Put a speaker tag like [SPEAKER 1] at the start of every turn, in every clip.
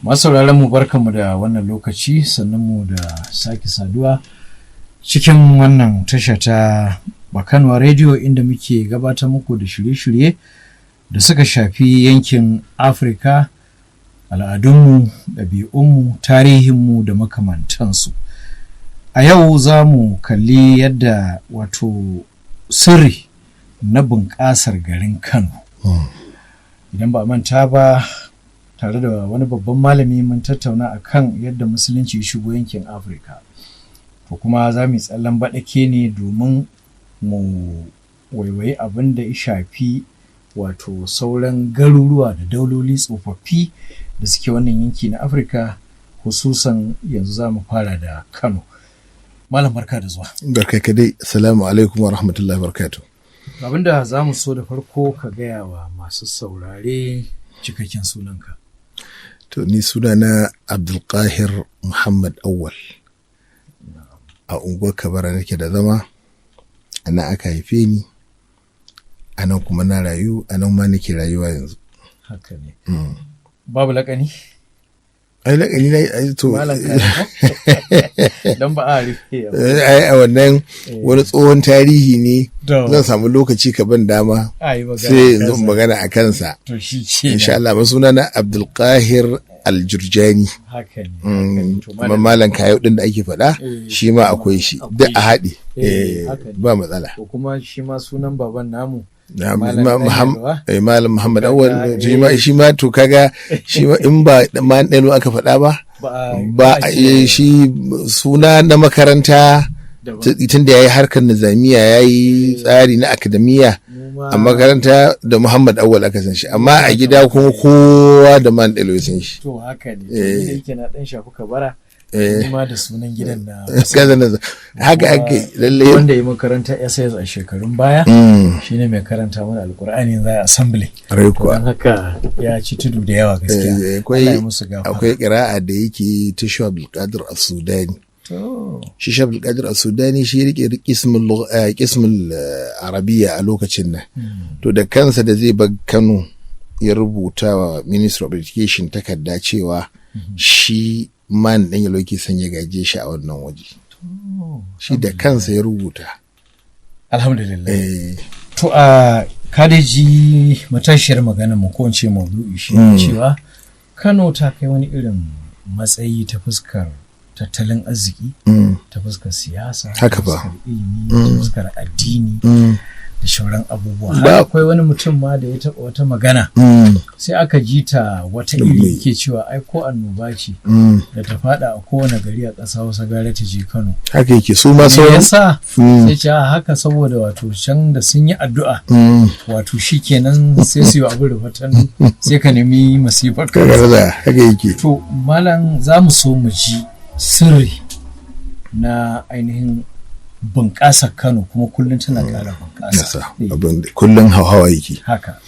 [SPEAKER 1] Masauraran mu, barkanmu da wannan lokaci, sannan mu da sake saduwa cikin wannan tasha ta Bakanwa Radio, inda muke gabatar muku da shirye-shirye da suka shafi yankin Afirka, al'adunmu, ɗabi'unmu, tarihinmu da makamantansu. A yau za mu kalli yadda wato sirri na bunƙasar garin Kano. Idan ba a manta ba, tare da wani babban malami mun tattauna a kan yadda musulunci ya shigo yankin Afirka. To kuma za mu yi tsallen baɗake ne domin mu waiwayi abin da ya shafi wato sauran garuruwa da dauloli tsofaffi da suke wannan yanki na Afirka, hususan yanzu za mu fara da Kano. Malam, barka da zuwa.
[SPEAKER 2] Barka ka dai, assalamu alaikum wa rahmatullahi wa barakatuh.
[SPEAKER 1] Abinda za mu so da farko, ka gaya wa masu saurare cikakken sunanka.
[SPEAKER 2] To, ni sunana Abdulkahir Muhammad Awwal. A unguwar Kabara nake da zama, a nan aka haife ni, a nan kuma na rayu, a nan ma nake rayuwa yanzu.
[SPEAKER 1] Haka ne. Babu laƙani?
[SPEAKER 2] Ai laƙani na ai to.
[SPEAKER 1] Malam Kare. Don ba a rufe.
[SPEAKER 2] Ai a wannan wani tsohon tarihi ne,
[SPEAKER 1] To.
[SPEAKER 2] zan samu lokaci ka ban dama
[SPEAKER 1] A yi magana
[SPEAKER 2] sai yanzu
[SPEAKER 1] kansa.
[SPEAKER 2] in magana a kansa.
[SPEAKER 1] To shi ke.
[SPEAKER 2] Insha Allah, ba sunana Abdulkahir Aljurjani.
[SPEAKER 1] Haka ne. Haka ne. To,
[SPEAKER 2] Kuma malam Kayo din da ake faɗa shi ma akwai shi, duk a haɗe.
[SPEAKER 1] Haka ne.
[SPEAKER 2] Ba matsala.
[SPEAKER 1] Ko kuma shi ma sunan baban namu.
[SPEAKER 2] Na-
[SPEAKER 1] Malam Ɗanyelwa.
[SPEAKER 2] Malam Muhammad Awal.
[SPEAKER 1] Kaga,
[SPEAKER 2] shi ma to kaga shi ma in ba ma ɗano aka faɗa ba
[SPEAKER 1] ba
[SPEAKER 2] ba shi suna na makaranta
[SPEAKER 1] daban.
[SPEAKER 2] Tun da yayi harkar nizamiya, yayi tsari na akademiya
[SPEAKER 1] Mu ma
[SPEAKER 2] a makaranta, da Muhammad Awal aka san shi, amma a gida kuma kowa da man ɗalo ya san shi.
[SPEAKER 1] To haka ne. To ni da yake na ɗan shafi Kabara. Ni ma da sunan gidan na.
[SPEAKER 2] Kaza na haka ake lalle.
[SPEAKER 1] Wanda ya makaranta SS a shekarun baya shine mai karanta mana Alkur'ani za a assembly.
[SPEAKER 2] Rai
[SPEAKER 1] To
[SPEAKER 2] kuwa.
[SPEAKER 1] don haka ya ci tudu da yawa gaskiya.
[SPEAKER 2] Akwai
[SPEAKER 1] Allah ya musu gafara.
[SPEAKER 2] Akwai ƙira'a da yake ta Shu'ab Abdulkadir As-Sudani.
[SPEAKER 1] To
[SPEAKER 2] Shi Shu'ab Abdulkadir As-Sudani shi ya rike qismul Arabiya a lokacin nan. To da kansa da zai bar Kano ya rubuta wa Ministry of Education takarda cewa shi man dan yalo yake son ya gaje shi a wannan waje. Shi da kansa ya rubuta.
[SPEAKER 1] Alhamdulillah. To a kadeji matashiyar magana mu, ko in ce maudu'i, shi ne cewa Kano ta kai wani irin matsayi ta fuskar tattalin arziki, ta fuskar siyasa,
[SPEAKER 2] Haka
[SPEAKER 1] ta
[SPEAKER 2] fa.
[SPEAKER 1] fuskar ilimi, ta fuskar addini da shauran abubuwa. Har akwai wani mutum ma da ya taɓa wata magana, sai aka ji ta wata iri, yake cewa ai ko annoba ce da ta faɗa a kowane gari a ƙasa wasu, gara ta je Kano.
[SPEAKER 2] Haka yake, su ma
[SPEAKER 1] Me
[SPEAKER 2] sauran
[SPEAKER 1] yasa? Sai ce a haka saboda wato can da sun yi addu'a, wato shikenan sai su yi abin rufatan, sai ka nemi masifar ka.
[SPEAKER 2] Kaga da haka yake.
[SPEAKER 1] To malam, za mu so mu ji sirri na ainihin bunƙasar Kano, kuma kullum tana ƙara bunƙasa.
[SPEAKER 2] Yasa, abin da kullum hauhawa yake.
[SPEAKER 1] Haka.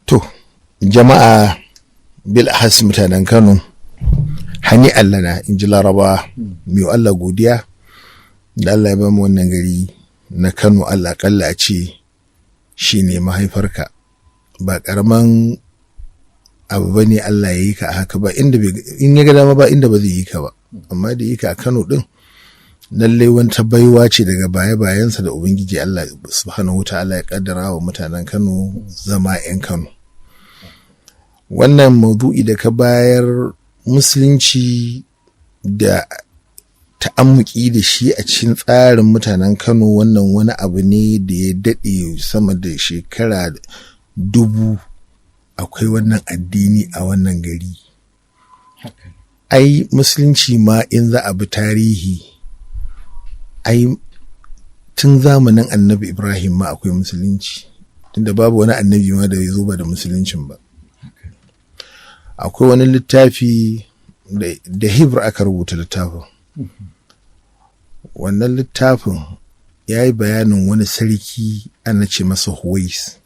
[SPEAKER 2] To, jama'a, bil ahas mutanen Kano, hani Allah na, in ji Laraba, mai Allah godiya da Allah ya ba mu wannan gari na Kano, Allah kalla a ce shi ne mahaifarka. Ba karaman abu ba ne Allah ya yi ka a haka ba, inda in ya ga dama ba inda ba zai yi ka ba, amma da yi ka a Kano din, lallai wata baiwa ce daga baya-bayansa da Ubangiji Allah subhanahu wa ta'ala ya kaddara wa mutanen Kano zama 'yan Kano. Wannan maudu'i da ka bayar, musulunci da ta'ammuki da shi a cikin tsarin mutanen Kano, wannan wani abu ne da ya daɗe sama da shekara 1000 akwai wannan addini a wannan gari.
[SPEAKER 1] Haka.
[SPEAKER 2] Ai musulunci ma in za a bi tarihi, ai tun zamanin Annabi Ibrahim ma akwai musulunci, tunda babu wani annabi ma da ya zo ba da musuluncin ba. Akwai wani littafi da Hebrew aka rubuta littafin. Wannan littafin ya yi bayanin wani sarki ana ce masa Huwais,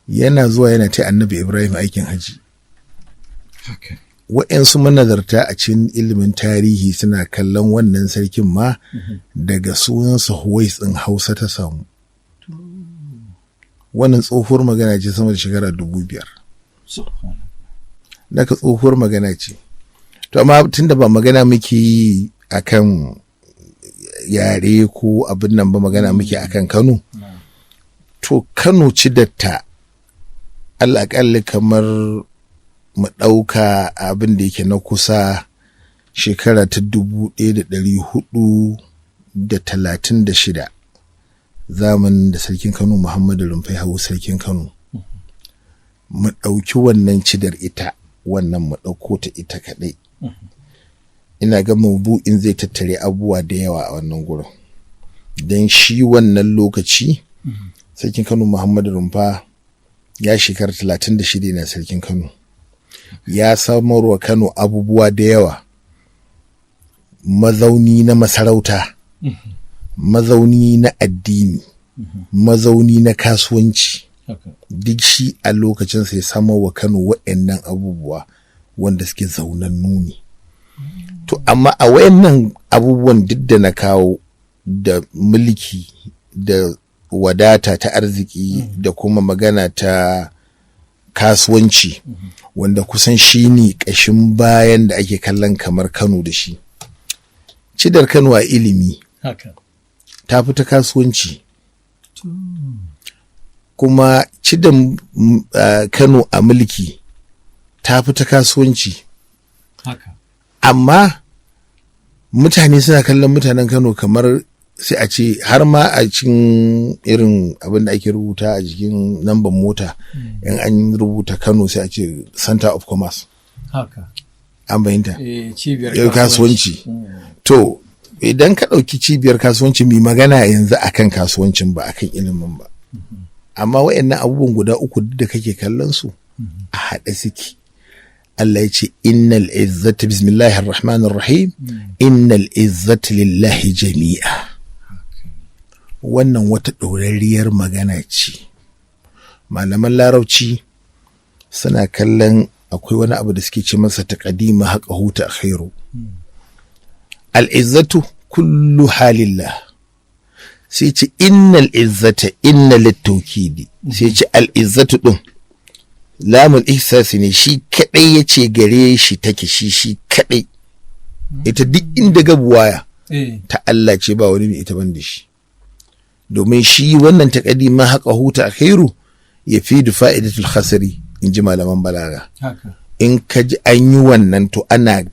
[SPEAKER 2] yana zuwa yana ta Annabi Ibrahim aikin haji. Waɗansu manazarta a cikin ilimin tarihi suna kallon wannan sarkin ma daga sunansa Huwais ɗin Hausa ta samu. Wannan tsohuwar magana ce sama da shekara 5000. Naka tsohuwar magana ce. To amma tunda ba magana muke yi akan yare ko abin nan ba, magana muke akan Kano. To Kano ci datta alaƙalli kamar mu ɗauka abin da yake na kusa, shekara ta 1436, zamanin da Sarkin Kano Muhammadu Rumfa ya hau Sarkin Kano. Mu ɗauki wannan cidar, ita wannan mu ɗauko ta ita kaɗai. Ina ga mabu'in zai tattare abubuwa da yawa a wannan gurin, don shi wannan lokaci Sarkin Kano Muhammadu Rumfa ya shekara 36 yana Sarkin Kano. Ya samarwa Kano abubuwa da yawa: mazauni na masarauta, mazauni na addini, mazauni na kasuwanci. Duk shi a lokacin sai samar wa Kano waɗannan abubuwa wanda suke zaunannu ne. To amma a wayannan abubuwan duk da na kawo, da mulki da wadata ta arziki da kuma magana ta kasuwanci, wanda kusan shi ne ƙashin bayan da ake kallon kamar Kano da shi, cidar Kano a ilimi ta fi ta kasuwanci, kuma cidan Kano a mulki ta fi ta kasuwanci. Amma mutane suna kallon mutanen Kano kamar sai a ce, har ma a cikin irin abin da ake rubuta a jikin namban mota, in an rubuta Kano sai a ce "Center of Commerce". An bayanta?
[SPEAKER 1] Cibiyar
[SPEAKER 2] kasuwanci. To idan ka ɗauki cibiyar kasuwanci, mai magana yanzu akan kasuwancin ba akan ilimin ba. Amma waɗannan abubuwan guda uku duk da kake kallon su a haɗe suke. Allah ya ce: "Innal izzata", bismillahir rahmanir rahim, "innal izzata lillahi jami'a". Wannan wata ɗorarriyar magana ce. Malaman Larabci suna kallon akwai wani abu da suke ce masa taqdima haqqahu ta'khiru. Al'izzatu kullu halillah. Sai ce innal izzata, inna littaukidi, sai ce al'izzatu ɗin lamul ihsasi ne, shi kaɗai ya ce gare shi take, shi shi kaɗai. Ita duk inda gabuwaya ta Allah ce, ba wani mai ita ban da shi. Domin shi wannan taqdima haqqahu ta'khiru ya fi da fa'idatul khasari, in ji malaman balaga. In ka ji an yi wannan, to ana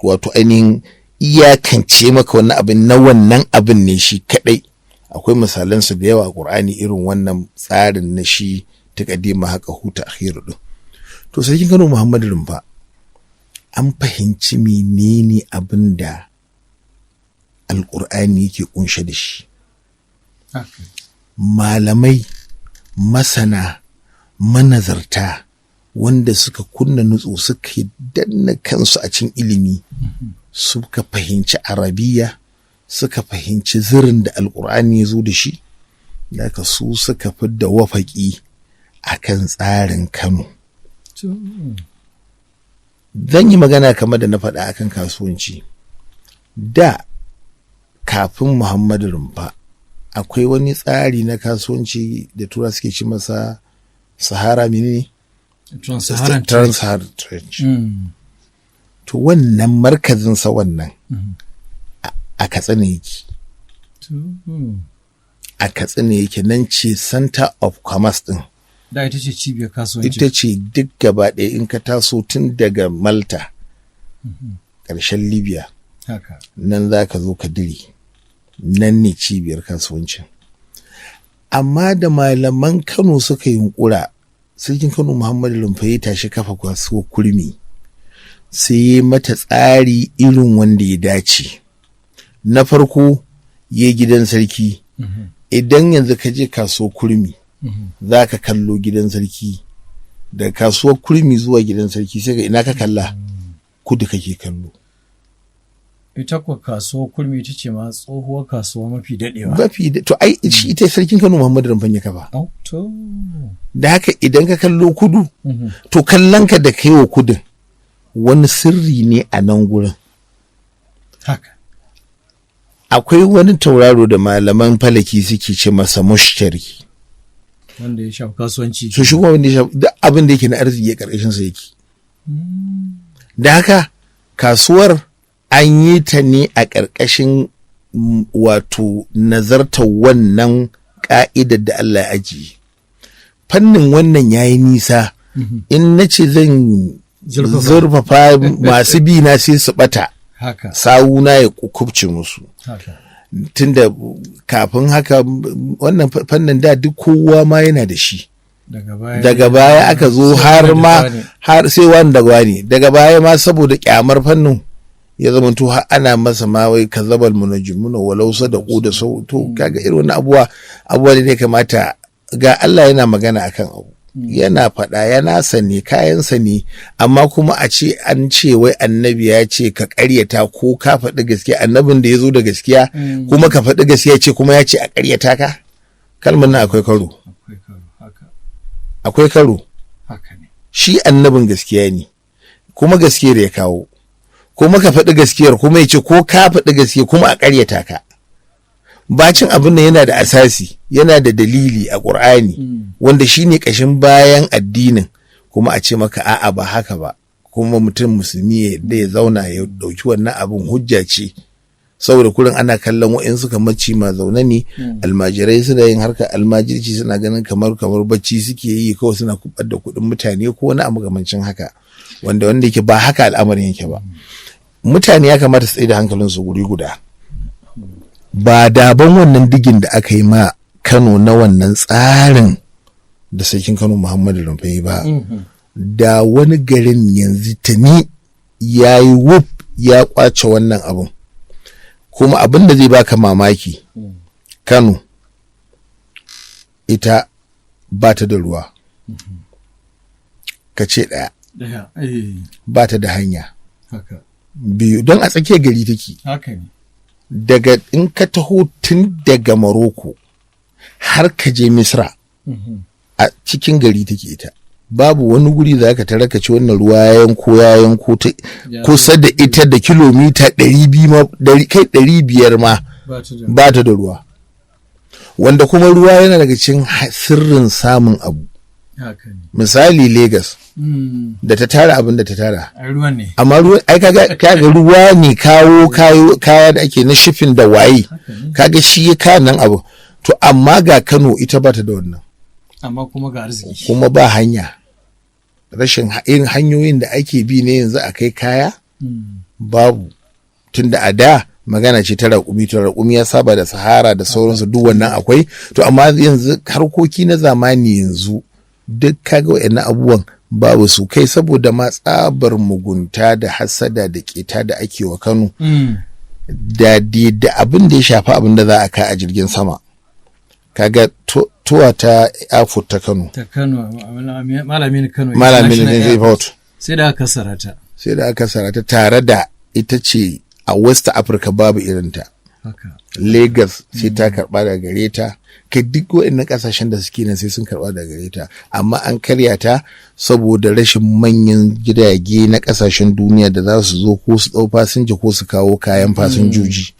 [SPEAKER 2] wato ainihin iyakance maka wannan abin na wannan abin ne shi kadai. Akwai misalan su da yawa a Qur'ani, irin wannan tsarin na shi taqdima haqqahu ta'khiru din. To Sarkin Kano Muhammadu Rumfa, an fahimci menene abin da Alƙur'ani yake kunshe da shi. Malamai, masana, manazarta wanda suka kunna nutsu, suka danna kansu a cikin ilimi, suka fahimci Arabiya, suka fahimci zirin da Alƙur'ani ya zo da shi, daga su suka fidda wafaƙi a kan tsarin Kano. Zan yi magana kamar da na faɗa akan kasuwanci. Da kafin Muhammadu Rumfa akwai wani tsari na kasuwanci da Tura suke ci masa Sahara menene?
[SPEAKER 1] Trans-Saharan.
[SPEAKER 2] Trans-Saharan Trade. To wannan markazinsa wannan a Katsina yake. A Katsina yake, nan ce center of commerce din.
[SPEAKER 1] Da ita ce cibiyar kasuwanci.
[SPEAKER 2] Ita ce duk gaba ɗaya, in ka taso tun daga Malta, ƙarshen Libya, nan za ka zo ka dire, nan ne cibiyar kasuwancin. Amma da malaman Kano suka yunkura, Sarkin Kano Muhammadu Rumfa ya tashi kafa Kasuwar Kurmi, sai ya mata tsari irin wanda ya dace. Na farko ya gidan sarki. Idan yanzu ka je Kasuwar Kurmi, za ka kallo gidan sarki. Daga Kasuwar Kurmi zuwa gidan sarki, sai ga ina ka kalla? Kudu kake kallo.
[SPEAKER 1] Ita kuwa Kasuwar Kurmi ita ce ma tsohuwar kasuwa mafi daɗewa.
[SPEAKER 2] Mafi to ai shi ita Sarkin Kano Muhammadu Rumfan ya kafa.
[SPEAKER 1] Oh, to.
[SPEAKER 2] Da haka idan ka kallo kudu, to kallon ka da kai wa kudin wani sirri ne a nan gurin. Akwai wani tauraro da malaman falaki suke ce masa Mushtari.
[SPEAKER 1] Wanda ya shafi kasuwanci.
[SPEAKER 2] So shi kuma wanda ya shafi duk abin da yake na arziki a ƙarƙashin sa yake. Da haka kasuwar an yi ta ne a ƙarƙashin wato nazartar wannan ƙa'idar da Allah ya ajiye. Fannin wannan ya yi nisa, in na ce zan zurfafa masu bi na sai su ɓata, sawuna ya kubce musu. Tunda kafin haka wannan fannin da duk kowa ma yana da shi. Daga baya aka zo har ma har sai wani daga wani daga baya ma saboda kyamar fannin ya zama to har ana masa ma wai kazabal munajjimuna walau sadaqu da sau. To kaga irin wannan abuwa abuwa ne kamata ga Allah yana magana akan abu, yana faɗa yana sani kayansa ne, amma kuma a ce an ce wai annabi ya ce ka ƙaryata ko ka faɗi gaskiya, annabin da ya zo da gaskiya kuma ka faɗi gaskiya ce kuma ya ce a ƙaryata ka, kalmar nan akwai karo, akwai karo. Shi annabin gaskiya ne kuma gaskiyar ya kawo, kuma ka faɗi gaskiyar kuma ya ce ko ka faɗi gaskiya kuma a ƙaryata ka. Bacin abin nan yana da asasi, yana da dalili a ƙur'ani, wanda shine ƙashin bayan addinin, kuma a ce maka a'a ba haka ba, kuma mutum musulmi ya yadda ya zauna ya ɗauki wannan abin hujja ce, saboda kurin ana kallon wa'insu kamar ma zaune ne, almajirai suna yin harkar almajirci, suna ganin kamar bacci suke yi kawai, suna kubar da kuɗin mutane ko wani abu makamancin haka, wanda yake ba haka al'amarin yake ba. Mutane ya kamata su tsaye da hankalinsu guri guda. Ba daban wannan digin da aka yi ma Kano na wannan tsarin da sarkin Kano Muhammadu Rumfai ba, da wani garin yanzu tuni ya yi wuf ya kwace wannan abun. Kuma abin da zai baka mamaki, Kano ita ba ta da ruwa, ka ce ɗaya, ba ta da hanya biyu, don a tsakiyar gari take. Daga in ka taho tun daga Maroko har ka je Misra, a cikin gari take ita. Babu wani guri za ka tara ka ci wannan ruwa ya yanko ya yanko ta kusa da ita da kilomita 200 ma, kai 500 ma ba ta da ruwa. Wanda kuma ruwa yana daga cikin sirrin samun abu. Misali Lagos da ta tara abin da ta tara, amma ruwa ai kaga ruwa ne kawo kaya da ake na shifin da waye, kaga shi ya kayan nan abu. To amma ga Kano ita ba ta da wannan,
[SPEAKER 1] amma kuma ga arziki,
[SPEAKER 2] kuma ba hanya. Rashin irin hanyoyin da ake bi ne yanzu a kai kaya babu, tunda a da magana ce ta raƙumi, to raƙumi ya saba da sahara da sauransu, duk wannan akwai. To amma yanzu harkoki na zamani yanzu duk kaga wa'annan abubuwan babu su kai, saboda ma tsabar mugunta da hasada da keta da ake wa Kano, da da abin da ya shafi abin da za a kai a jirgin sama. Kaga tuwa ta airport ta Kano,
[SPEAKER 1] ta Kano, Malamin Kano,
[SPEAKER 2] Malamin Airport,
[SPEAKER 1] sai da aka sarata,
[SPEAKER 2] sai da aka sarata tare da ita ce a West Africa babu irinta. Lagos sai ta karba daga gare ta, kai duk waɗannan ƙasashen da suke nan sai sun karba daga gare ta, amma an karya ta saboda rashin manyan jirage na ƙasashen duniya da za su zo ko su ɗau fasinja ko su kawo kayan fasinjoji.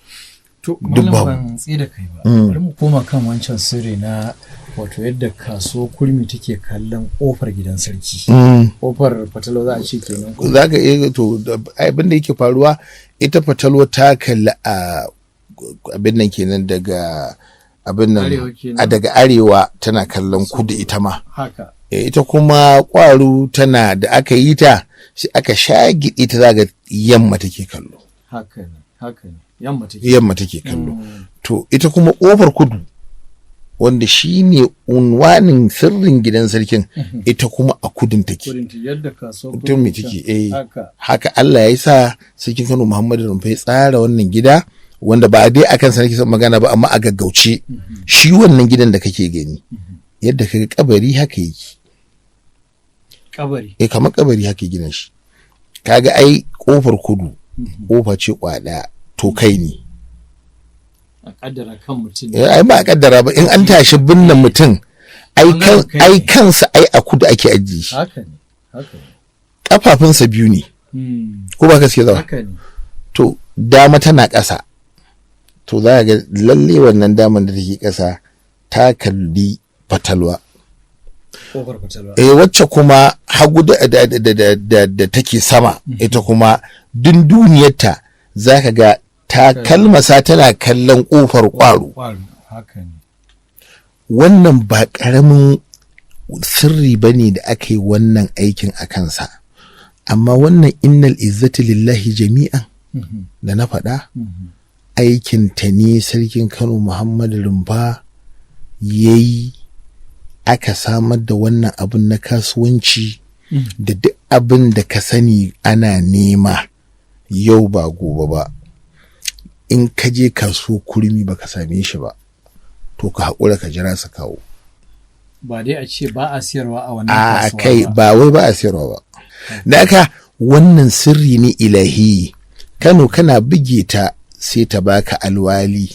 [SPEAKER 1] To, malam ban da kai ba. Bari mu koma kan wancan sirri na wato yadda kasuwar Kurmi take kallon kofar gidan sarki. Kofar Fatalwa za a ce kenan.
[SPEAKER 2] Za ka iya to abin da yake faruwa, ita Fatalwa ta kalli a abin nan kenan daga abin nan a daga arewa tana kallon kudu ita ma.
[SPEAKER 1] Haka.
[SPEAKER 2] Ita kuma kwaru tana da aka yi ta sai aka shagidi ta zaga yamma take kallo.
[SPEAKER 1] Haka ne, haka ne. Yamma take.
[SPEAKER 2] Yamma take kallo. To ita kuma kofar kudu, wanda shi ne unwanin sirrin gidan sarkin, ita kuma a kudin take.
[SPEAKER 1] Yadda
[SPEAKER 2] mai take eh. Haka Allah ya sa sarkin Kano Muhammadu Rumfai tsara wannan gida, wanda ba dai akan sarki son magana ba, amma a gaggauce shi wannan gidan da kake gani, yadda kaga kabari haka yake.
[SPEAKER 1] Kabari.
[SPEAKER 2] Eh, kamar kabari haka gidan shi. Kaga ai kofar kudu kofa ce kwada, to kai ne.
[SPEAKER 1] A kaddara kan mutum.
[SPEAKER 2] Ai ba a kaddara ba, in an tashi binne mutum ai kansa ai a kudu ake ajiye shi.
[SPEAKER 1] Haka ne. Haka ne.
[SPEAKER 2] Kafafunsa biyu ne. Ko ba gaske zawa?
[SPEAKER 1] Haka ne.
[SPEAKER 2] To dama tana ƙasa. To za ga lalle wannan daman da take ƙasa ta kalli Fatalwa.
[SPEAKER 1] Kofar fatalwa.
[SPEAKER 2] Eh, wacce kuma hagu da take sama, ita kuma dunduniyarta za ka ga ta kalmasa tana kallon kofar kwaro.
[SPEAKER 1] Kwaro, haka ne.
[SPEAKER 2] Wannan ba ƙaramin sirri ba ne da aka yi wannan aikin a kansa. Amma wannan innal izzati lillahi jami'an da na faɗa, aikin ta ne sarkin Kano Muhammadu Rumfa ya yi, aka samar da wannan abin na kasuwanci da duk abin da ka sani ana nema yau ba gobe ba. In ka je kasuwar Kurmi ba ka same shi ba, to ka haƙura ka jira su kawo.
[SPEAKER 1] Ba dai a ce ba a siyarwa a wannan
[SPEAKER 2] A
[SPEAKER 1] kasuwa
[SPEAKER 2] kai
[SPEAKER 1] ba.
[SPEAKER 2] Ba wai ba a siyarwa ba. Da haka wannan sirri ne ilahi. Kano kana buge ta sai ta baka alwali,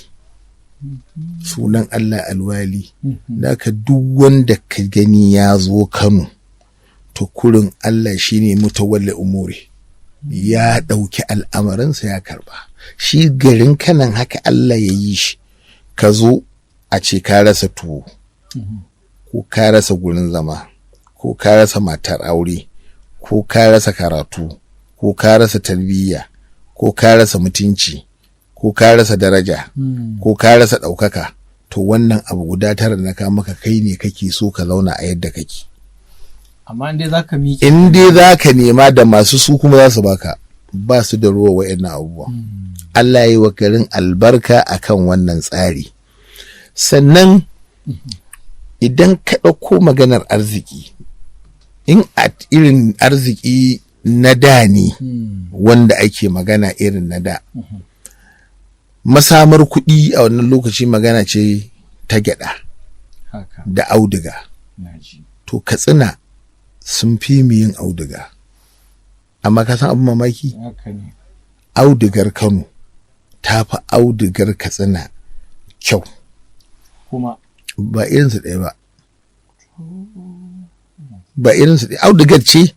[SPEAKER 2] sunan Allah alwali. Da haka duk wanda ka gani ya zo Kano, to kurin Allah shine mutawalli umuri, ya ɗauki al'amarinsa ya karba. Shi garin Kanan haka Allah ya yi shi. Ka zo a ce ka rasa tuwo, ko ka rasa gurin zama, ko ka rasa matar aure, ko ka rasa karatu, ko ka rasa tarbiyya, ko ka rasa mutunci, ko ka rasa daraja, ko ka rasa ɗaukaka, to wannan abu guda tara da na kawo maka, kai ne kake so ka zauna a yadda kake.
[SPEAKER 1] Amma in dai za ka miƙe.
[SPEAKER 2] In dai za ka nema da masu su kuma za su baka, ba su da ruwa wa'annan abubuwa. Allah ya yi wa garin albarka akan wannan tsari. Sannan idan ka ɗauko maganar arziki, in a irin arziki na da ne wanda ake magana irin na da, masamar kuɗi a wannan lokaci magana ce ta gyaɗa da auduga.
[SPEAKER 1] Naji.
[SPEAKER 2] To Katsina sun fi mu yin auduga, amma ka san abin mamaki?
[SPEAKER 1] Haka ne.
[SPEAKER 2] Audugar Kano ta fi audugar Katsina kyau.
[SPEAKER 1] Kuma
[SPEAKER 2] Ba irinsu ɗaya ba, ba irinsu ɗaya. Audugar ce,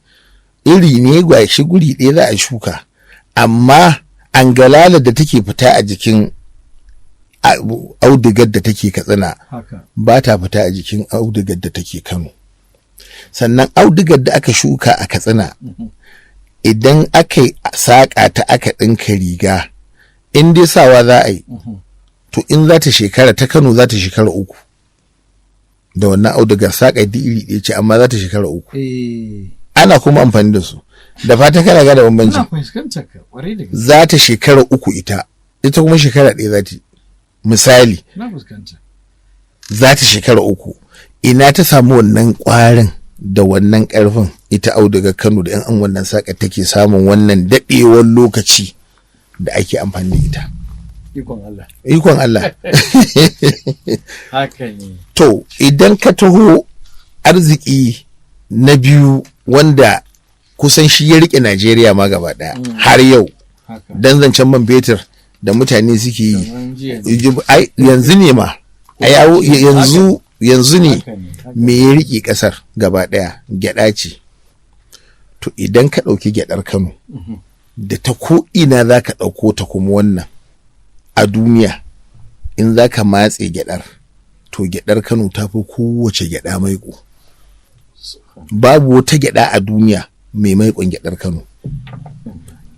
[SPEAKER 2] iri ne gwashi guri ɗaya za a shuka, amma angalala da take fita a jikin audugar da take Katsina ba ta fita a jikin audugar da take Kano. Sannan audugar da aka shuka a Katsina, idan aka yi saƙa ta aka ɗinka riga, in dai sawa za a yi, to in za ta shekara, ta Kano za ta shekara 3 da wannan audugar. Saƙa duk iri ɗaya ce, amma za ta shekara 3. Ana kuma amfani da su. Da fata kana gane bambanci.
[SPEAKER 1] Ina fuskantar ka kwarai da gaske.
[SPEAKER 2] Za ta shekara 3 ita, ita kuma shekara 1 za ta yi. Misali.
[SPEAKER 1] Na fuskanta.
[SPEAKER 2] Za ta shekara 3. Ina ta samu wannan ƙwarin da wannan ƙarfin ita audugar Kano da in an wannan saƙa take samun wannan daɗewar lokaci da ake amfani da ita?
[SPEAKER 1] Ikon Allah.
[SPEAKER 2] Ikon Allah.
[SPEAKER 1] Haka ne.
[SPEAKER 2] To idan ka taho arziki na biyu, wanda kusan shi ya rike Najeriya ma gaba ɗaya har yau, dan zancen man fetur da mutane suke yi
[SPEAKER 1] Kaman jiya ne.
[SPEAKER 2] ai yanzu ne ma. Ai, yanzu yanzu ne.
[SPEAKER 1] Haka ne, haka.
[SPEAKER 2] Me ya rike kasar gaba ɗaya? Gyaɗa ce. To idan ka ɗauki gyaɗar Kano da ta ko ina za ka ɗauko ta, kuma wannan a duniya in za ka matse gyaɗar, to gyaɗar Kano ta fi kowace gyaɗa maiƙo. Babu wata gyaɗa a duniya mai maiƙon gyaɗar Kano.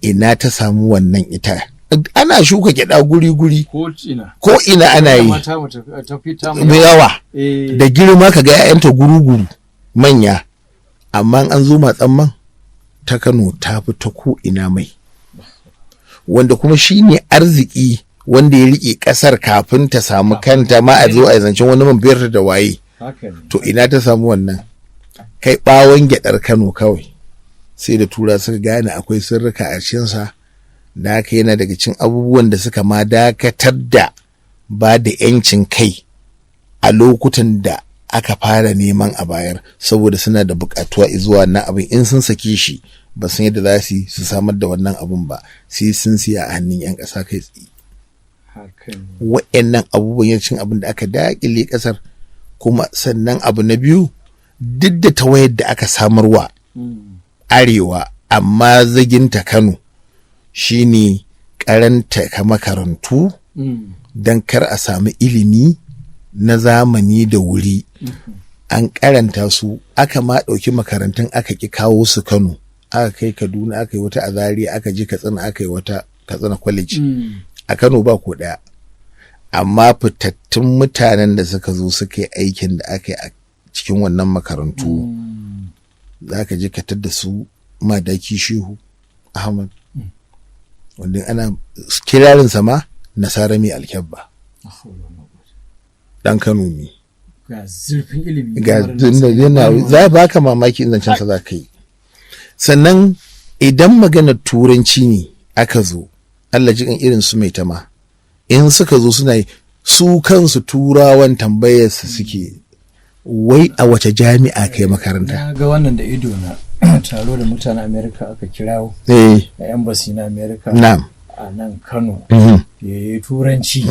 [SPEAKER 2] Ina ta samu wannan ita? Ana shuka gyaɗa guri-guri.
[SPEAKER 1] Ko ina.
[SPEAKER 2] Ko ina ana yi.
[SPEAKER 1] Amma ta mu tafi ta mu
[SPEAKER 2] Mai yawa da girma, ka ga 'ya'yanta guru-guru manya, amma in an zo matsan man, ta Kano ta fi ta ko ina mai. Wanda kuma shi ne arziki wanda ya riƙe ƙasar kafin ta samu kanta ma a zo a zancen wani man fetur da waye.
[SPEAKER 1] Haka ne.
[SPEAKER 2] To ina ta samu wannan? Kai, ɓawon gyaɗar Kano kawai sai da tura suka gane akwai sirrika a cikinsa. Da haka yana daga cikin abubuwan da suka ma dakatar da ba da 'yancin kai a lokutan da aka fara neman a bayar, saboda suna da buƙatuwa zuwa wannan abin. In sun sake shi, ba san yadda za su yi su samar da wannan abin ba, sai sun siya a hannun 'yan ƙasa kai tsaye.
[SPEAKER 1] Haka ne.
[SPEAKER 2] Wa'annan abubuwan yancin abin da aka daƙile ƙasar. Kuma sannan abu na biyu, duk da tawayar da aka samarwa arewa, amma zaginta Kano shine karanta ka makarantu don kar a sami ilimi na zamani da wuri. An karanta su, aka ma ɗauki makarantun aka ƙi kawo su Kano, aka kai Kaduna, aka yi wata a Zaria, aka je Katsina, aka yi wata Katsina College. A Kano ba ko ɗaya. Amma fitattun mutanen da suka zo suka yi aikin da aka yi a cikin wannan makarantu, za ka je ka tadda su Madaki Shehu Ahmad, wanda ana kirarinsa ma Nasara mai alkyabba, ɗan Kano ne.
[SPEAKER 1] Ga zurfin ilimi.
[SPEAKER 2] Ga yana za baka mamaki in zancen sa za ka yi. Sannan idan maganar Turanci ne aka zo, Allah jikan irin su Maitama, in suka zo suna yi, su kansu Turawan tambayar su suke, wai a wace jami'a kai makaranta?
[SPEAKER 1] Na ga wannan da ido na, taro da mutanen America aka kirawo a embassy na America a nan Kano, ya yi Turanci,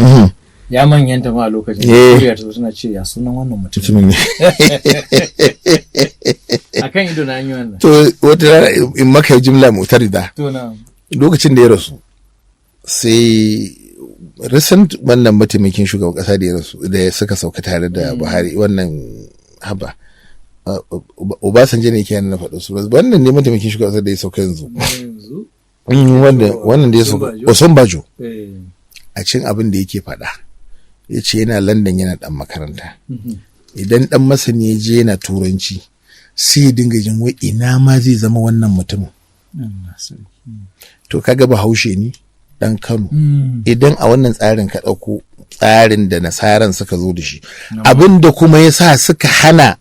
[SPEAKER 1] ya manyanta ma a lokacin. Kuriya ta zo suna ce, "Ya sunan wannan mutum?"
[SPEAKER 2] Mutumin ne.
[SPEAKER 1] A kan ido na an yi wannan.
[SPEAKER 2] To, wata rana in maka jimla mutarida.
[SPEAKER 1] To, na.
[SPEAKER 2] Lokacin da ya rasu, sai recent wannan mataimakin shugaban kasa da ya rasu, da ya suka sauka tare da Buhari, wannan, haba, Obasanjo ne ke na faɗa su, wannan ne mataimakin shugaban kasa da ya sauka yanzu.
[SPEAKER 1] Yanzu?
[SPEAKER 2] Wannan da ya sauka. Osinbajo.
[SPEAKER 1] Eh.
[SPEAKER 2] A cin abin da yake faɗa, ya ce yana London yana ɗan makaranta, idan ɗan masani ya je yana Turanci, sai ya dinga jin wai ina ma zai zama wannan mutumin.
[SPEAKER 1] Allah sarki.
[SPEAKER 2] To, kaga Bahaushe ne, ɗan Kano. Idan a wannan tsarin ka ɗauko tsarin da Nasaran suka zo da shi, abin da kuma ya sa suka hana